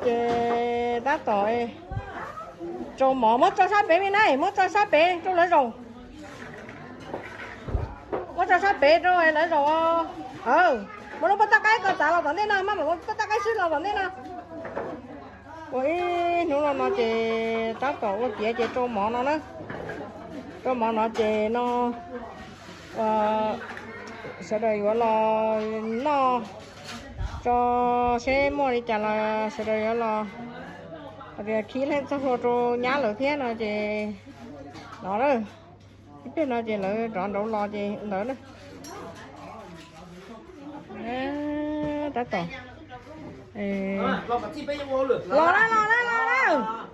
Ces tab tom rau mov, muab tso sab pem me na, muab tso sab pem rau lawv zaum. Muab tso sab pem rau lawv zaum. Muab lub pob toj qaib ko txav los tom ntej no, maj mam muab pob toj qaib swb los tom ntej no. Ua ib hnub no no ces tab tom ua tiav ces rau mov no na. Rau mov no ces no sawv daws yuav los noj tso seb muaj li cas los sawv daws yuav los. Tias khib leej txoj hlua rau nyab lawv thiab no ces no na. Ib pliag no ces lawv rov nraud los ces ntawd na. Tab tom los na, los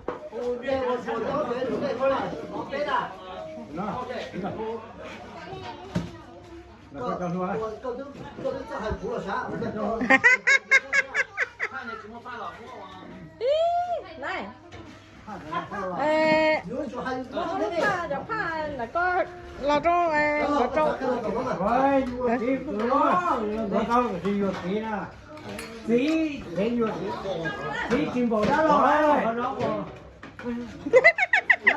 na, los na. Ib, na. Cov phaj ntawm ko los rau, rau. Txiv, txiv tsis npaum dab laug, dab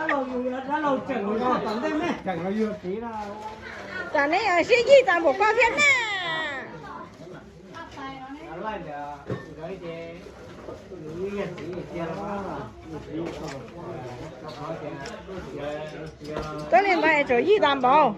laug yus yog dab laug tseem los tom ntej ne, tseem los yug txiv na. Tsam neb sib yig tas npaum ko thiab na. Twb li ntawd es tseem yig tas npaum.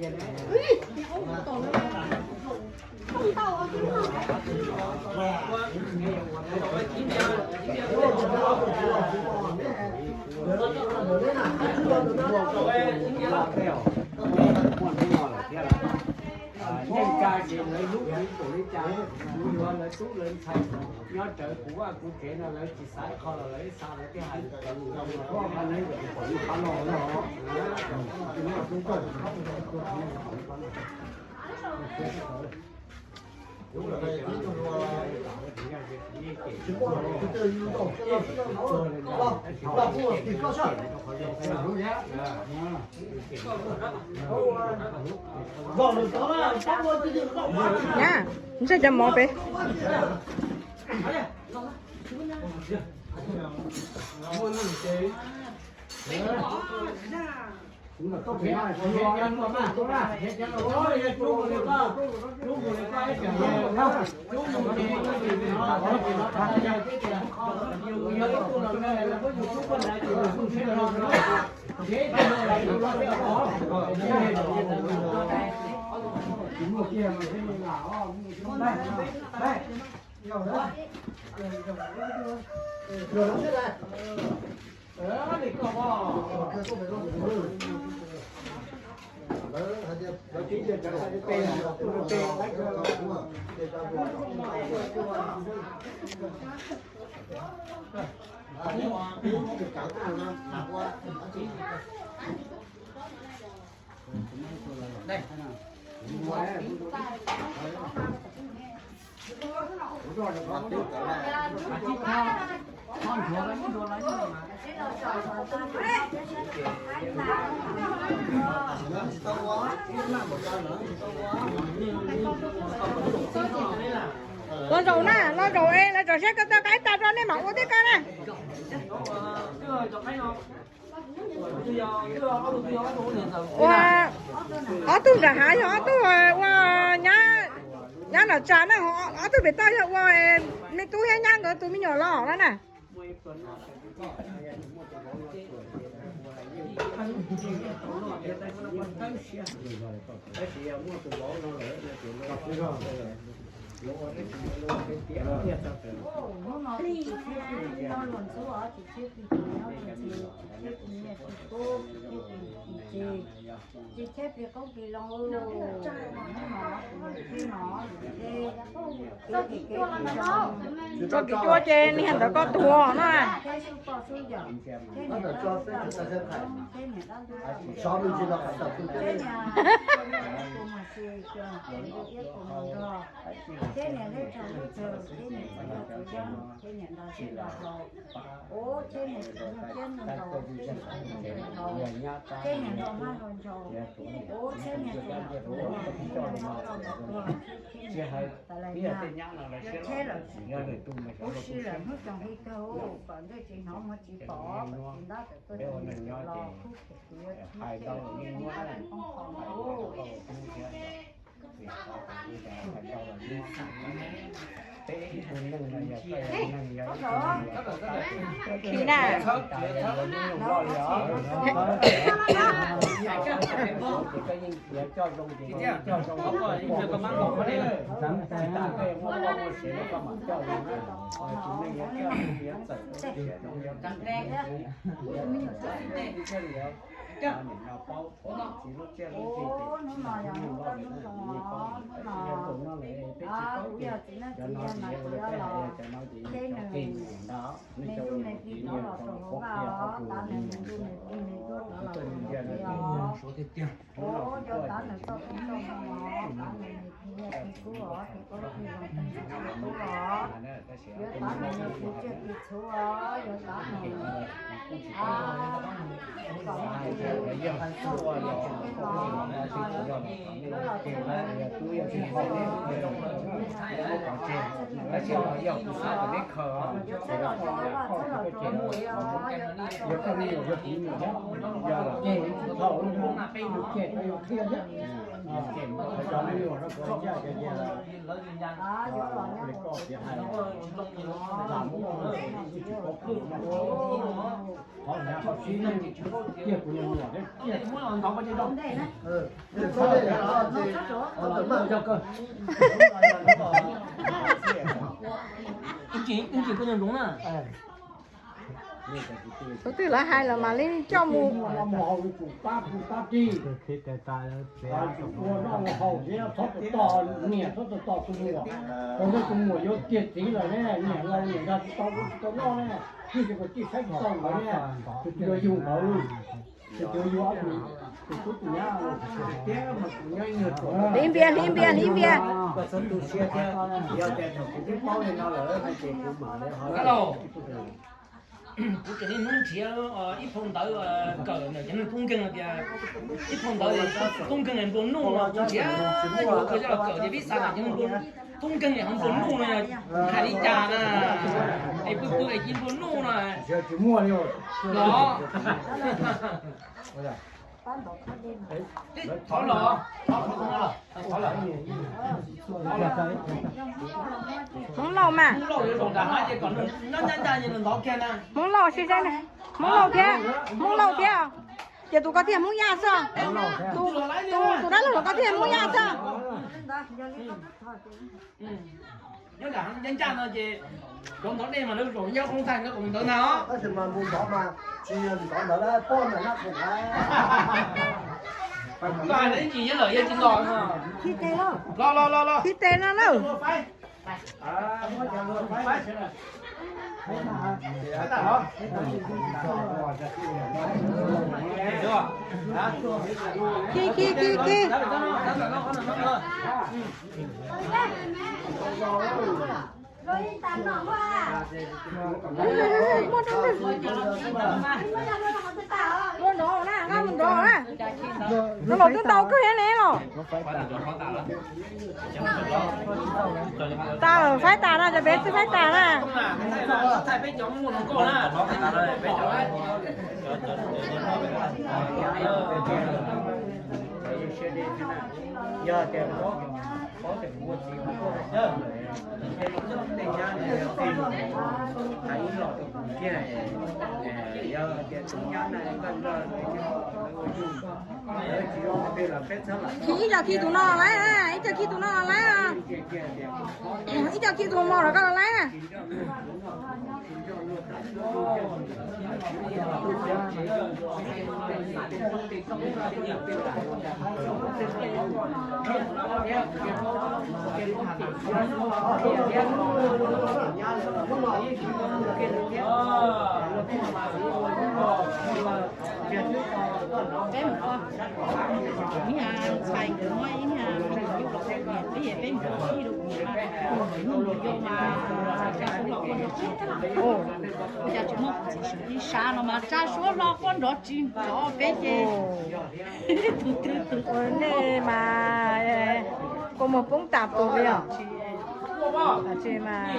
Neej tsa ces lawv hlub kuv npaum li cas, kuv yuav lawv tub lawv ntxhais nyob rawv kuv vaj kuv tsev no lawv tsis xav ib qho los lawv ib xav lawv thiaj hais. Nyab, ntshe cov mov pem. Los zaum na, los zaum es lawv tso siab ko taw qaib tas rau nej mam ua tib qab na. Ua ob tug nram hav yog ob tug ua nyab, nyab Nom Tsa na, ob tug pem toj yog ua me tub thiab nyab nkawd tus me nyuam los na na. Tso kiv cua ces niag ntawd koj tuag na. Tsis hais pib tej nyab no lawv siab loj, yog nws tu me sov loj tu siab. Peb ua neeg nyob ces hais ntau los yeej nyuaj, hais ntau los yeej nyuaj thiab. Peb ib tug neeg no yog koj yog neeg, yog ib tug neeg yog koj tsis tas yog lawv lub neej loj li os. Ces koj yeej yuav coj zoo ces koj yeej coj zoo, tsis tas koj yuav muaj poj muaj sev los koj mam coj zoo na. Tus neeg yuav coj zoo yuav txawm koj lub siab zoo, yuav kub siab zoo, yuav nim no paub txog txiv lub txiaj lub ntsig ces tsis tas lub neej loj li na, yeej paub li. Tab sis yog tus no lawm peb tsis paub ces cov no ces yuav ua li peb hais, cov no ces yog cov keg ntag, nej cov ua niam txiv nej yuav tsum qhuab qhia qhov twg los yeej mus xwb. Tus twg ntsia no ces hnub no kuv tuaj ces tsis muaj tus ntsia, tab sis tus no kuj tsis muaj tus ntsia, tab sis kuv kuj tsis paub, xav hais tias yog tub los yog, yog tub yog tsis haum, muab pov tseg, tab sis yog kuv xav kom neb khaws os, ces yog koj me nyuam yog kuv me nyuam thiab, yog los ces tsis haum lub, ces tau yuav qhia thiab, ces cov me nyuam no kuv ncaj ces tias li koj tias hais, lam muab tsis paub kawg no. Qhov hnyav qhov sib neej, ciaj kuv nyuam nyuam thiab ciaj ntov ko ces rau. Ib ntsis koj nyob nroos na. Tus twg lawv hais los mam li coj mus. Mus haus li tus pab tus pab tig. Ua noj ua haus thiab txhob tos tos niam, txhob tos tos tus muam. Ua ntej tus muam yuav kiag txiv lawm ne, niam laus niam dag tsis tau ua tsis tau noj ne, yeej tsis muaj txij saib tsis tau nkawd ne. Tus twg yuav yug nkawd, tus twg yuav tus tub tus nyab. Hliv npias, hliv npias, hliv npias. Koj txhob tu siab thiab, yog tias thaum kuv twb paub li no lawm no ces kuv mam li ho. Kuv tseem niaj hnub nrhiav ib phau ntawv kawm ntawm cov neeg tub nkeeg tias, ib phau ntawv tub nkeeg nplua nuj no kuv nrhiav yuav kawm coj los kawm tias vib xa ntawm cov neeg tub nkeeg ho nplua nuj no hais li cas na, es pw pw es cia nplua nuj no los. Thov los, thov los. Hmoob Lauj mas. Hmoob Lauj sib saib, Hmoob Lauj thiab, Hmoob Lauj thiab. Ces tus ko thiaj Hmoob Yaj xwb. Tus, tus dab laug los ko thiaj Hmoob Yaj xwb. Nyob nram ncaj ncaj no ces cov ntov dej mas lawv zaum nyob qoob thaij ntawd kom ntawd na os. Tab sis mas mus ntov mas tsis yog ntov ntawd pob ntawm nab pum. Koj hais ib ntsis nyob lawm yog tsis los no. Los los los los. Khib tes no na. Khi khi khi khi. Muaj nrov na, nqa mus nrov na. Nws los twb ntau kawg thiab ne los. Tas lawm, faib tas na, cov peb twb faib tas na. Yog tias paub, paub tias kuv ua txiv kuv tuaj, tej nyab no yog tej hais ib los rau kuv kiag, yog tias tus nyab no nqaj nqaj, lawv ua yug, lawv tsis zoo tej los peb txhob lam. Khi ib co khi tus no lawm, ib co khi tus no lawm. Ib co khi tus mos los koj los lawm na. Peb mus, ib nyuag ntxhais nkawd muab ib nyuag me nyuam nyuj los ua niam, peb, peb mus ua ib lub niam mas, ua cas tub los ua niam, ua cas Ib sab no mas tsa suab hlo quaj nrov tsis nrov peb ces tus twg tus ua nej mas kua muag poob tas tus li os. Tsis mas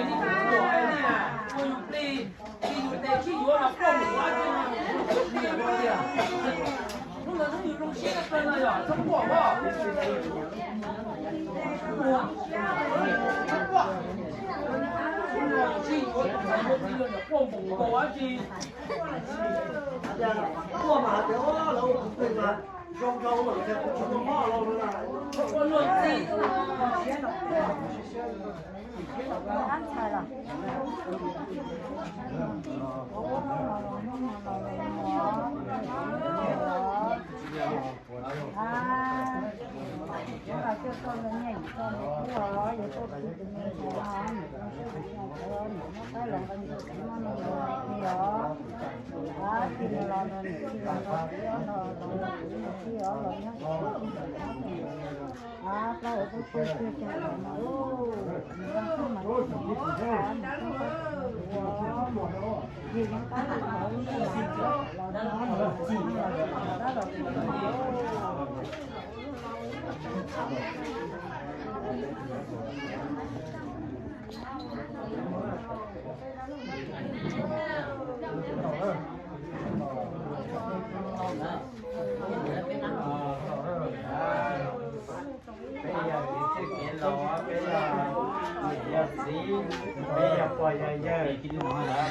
Peb yog kev txwj kev laus, peb yog niam yog txiv, peb yog pog yog yawg,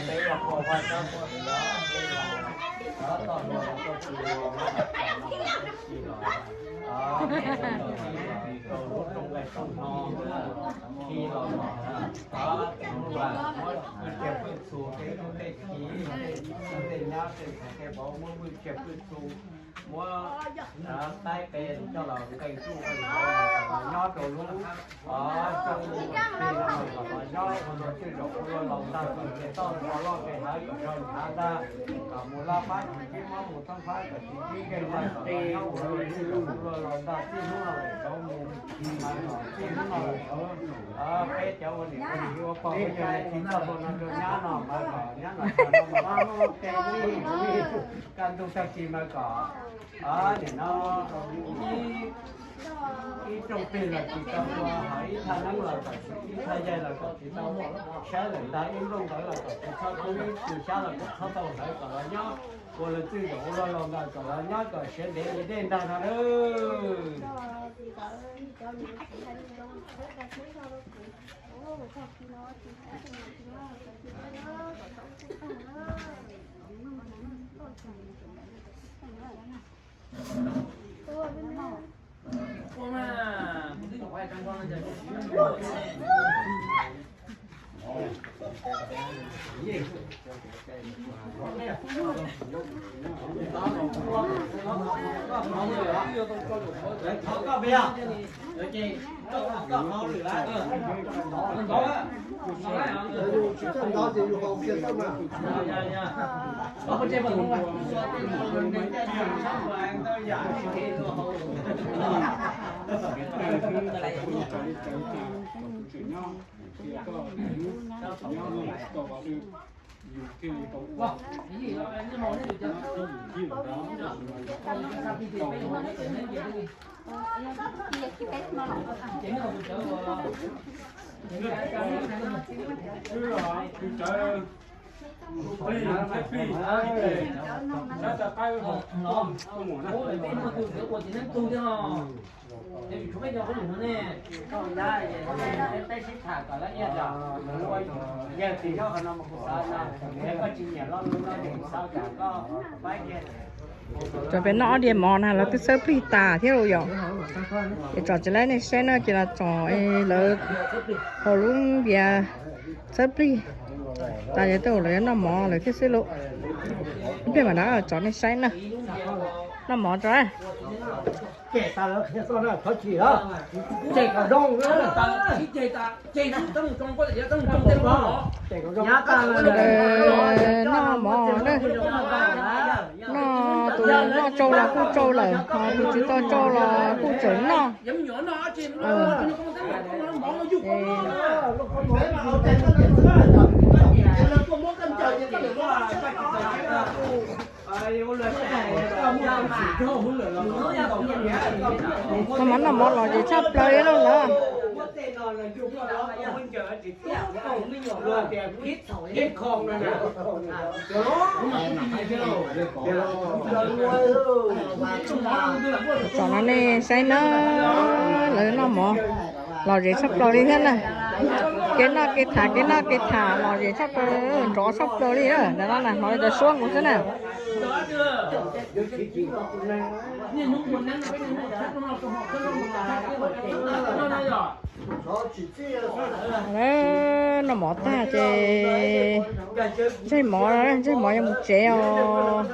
peb yog pog vaj tub pog ntxhais, peb yog toj hluas toj ntxhais, tsis los, rau lub rooj nqaij rooj hno, khi los los, muab pwj kiag pwj txhus tej tub tej ki, tej nyab tej ntxhais tej vauv muab pwj kiag pwj txhus, muab qaib qe coj los nqee tsuj nqee hauv, nyob rau lub rooj txhais no, nyob ua luag tswj zaum ua luag laus ntag, kom nce toj ua loj nce hawv kom nrog nrhav ntag, kom mus laj fab tsis pib mob mus thoob fab kom tsis pib nkeeg ntag, kom nyob ua luag tswj zaum ua luag laus ntag, txij hnub no lawm tsav mus, txij hnub no lawm tsav, peb cov ua niam ua txiv ua pog ua yawg tsis txhob ua no rau nyab no mas kom nyab no txog no mas laj lub rooj nqaij txij, kaj ntug tag kis mas kom nim no ib, ib rooj plig los tsis tau ua, ho ib thaj neeb los kom tsis, ib thaj yaig los kom tsis tau saib lawm ntag, ib nplooj ntawd los kom tsis txhob kub, ib tug xyab los kom txhob tau hlawv, kom los nyob ua luag tswj zaum ua luag laus ntag, kom los nyob kom siav ntev li dej ntag no lauj. Cov peb noj ob diav mov na, lawv twb txawb plig tas thiab lauj yom. Es tsom tsis laib nej saib na, ces los tsom lawv hauv lub npias txawb plig tas, ces tej zaum lawv yuav noj mov lawm thiab xwb lauj. Ib pliag mam rov tsom nej saib na. Noj mov tso. Noj mov na. Noj tus noj tsau los kuj tsau lawm, ho tus tsis tau tsau los kuj tseem noj. Ces, ces, ces, Noj mov lom zem tshaj plaws li lauj na. Tsom no nej saib na, lawv noj mov lom zem tshaj plaws li thiab na. Kev noj kev tham, kev noj kev tham lom zem tshaj plaws, nrov tshaj plaws li na. Ntawm no na hnov li cov suab nkaus xwb na. Noj mov tag ces ntseg mov, ntseg mov yuav mus tsev os.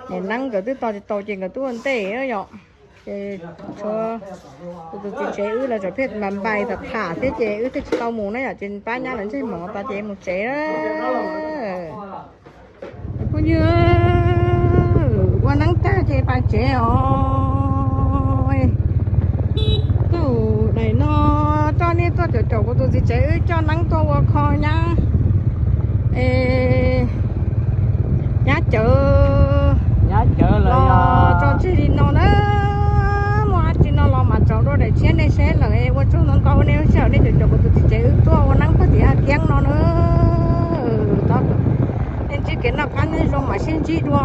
Niam Neeb nkawd twb tos tsis tau ces nkawd twb ua ntej na yom. Ces tshuav kuv tus txiv tsev wb lawv tseem pheej npais npais tham tham thiab ces wb thiaj tsis tau mus na yom, ces pab nyab lawv ntseg mov tas ces mus tsev na. Phooj ywg, ua neeb tag ces pais tsev os. Tus daim no coj nej tuaj caum caum kuv tus txiv tsev wb coj neeb tuaj ua kho nyab, es nyab cawv los tso tseg li no na. Muaj dab tsi no los mam tsaus dua daim tshiab nej saib lawm. Ua tsaug ntau ntau nej lub sij hawm nej caum caum kuv tus txiv tsev wb tuaj ua neeb puag tim Haj Kiab no na. Thov nej ntsib kev noj qab nyob zoo mam sib ntsib dua.